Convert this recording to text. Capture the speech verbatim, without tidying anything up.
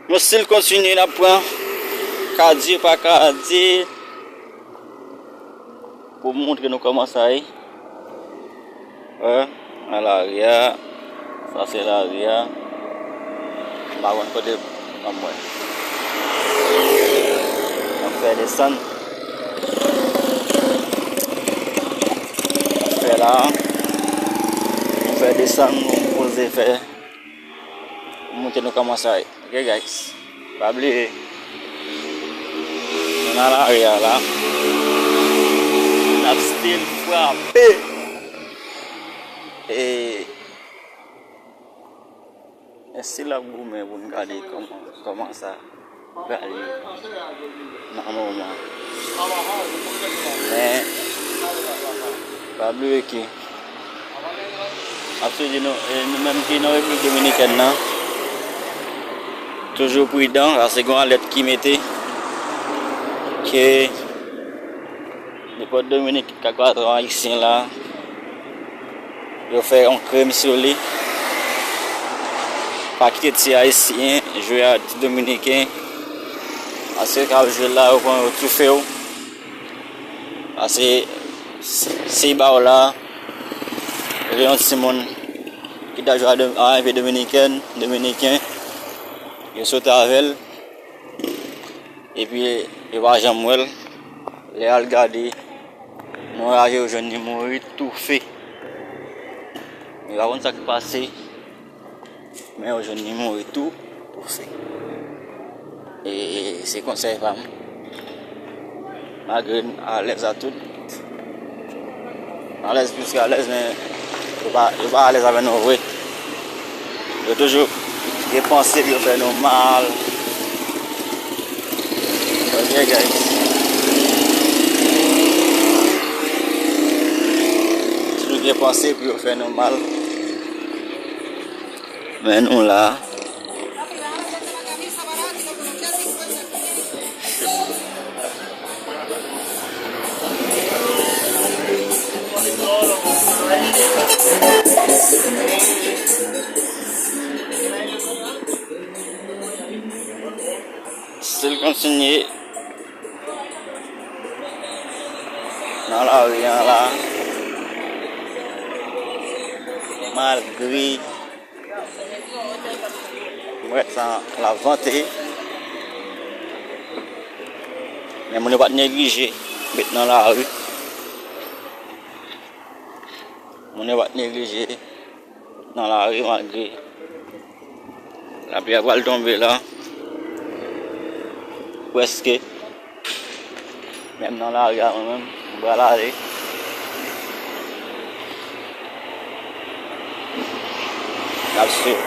Nou still kontinye, n ap pran kadye pa kadye pou m montre nou kòman sa ye. Wè, nan lari a. Sa se lari a. M pa konn kote, ann wè. N ap fè desann. Fè la. M fè desann, m poze fè. Montre nou kòman sa ye. Ok, guys. Pa bliye. Nou nan lari a la. N ap still frape. E, e still ap goumen pou n gade kòman, kòman sa pral ye nan moman. Men, pa bliye ke, m ap di nou, e, nou menm ki nan Repiblik Dominikèn nan, toujou pridan, paske gen yon alèt ki mete ke nenpòt Dominiken k ap kwaze yon Ayisyen la, yo fè yon krim sou li. Pa kite ti Ayisyen jwe ak ti Dominiken. Paske yo ka jwe la, yo pran yo toufe w. Paske si, si ba w la, yo gen yon timoun ki ta jwe a, a enpe Dominikèn, Dominiken, yo sote avè l. Epi, yo pa janm wè l. Lè y al gade, nou raje yo jwenn li mouri toufe. Yo pa konn sa k pase, men yo jwenn li mouri tou, toufe. E, e se konsèy pa m. Malgre n alèz a tout, alèz plis ke alèz, men yo pa, yo pa alèz avè nou vre. Yo toujou gen panse pou yo fè nou mal. Ok, guys. Toujou gen panse pou yo fè nou mal. Men nou la. Still kontinye nan lari an la. Malgre m wè tan l ap vante, men moun yo pa t neglije met nan lari. Moun yo pa t neglije nan lari malgre lapli a pral tonbe la. Prèske. Menm nan lari a, mwen menm, m pral ale. N ap swiv.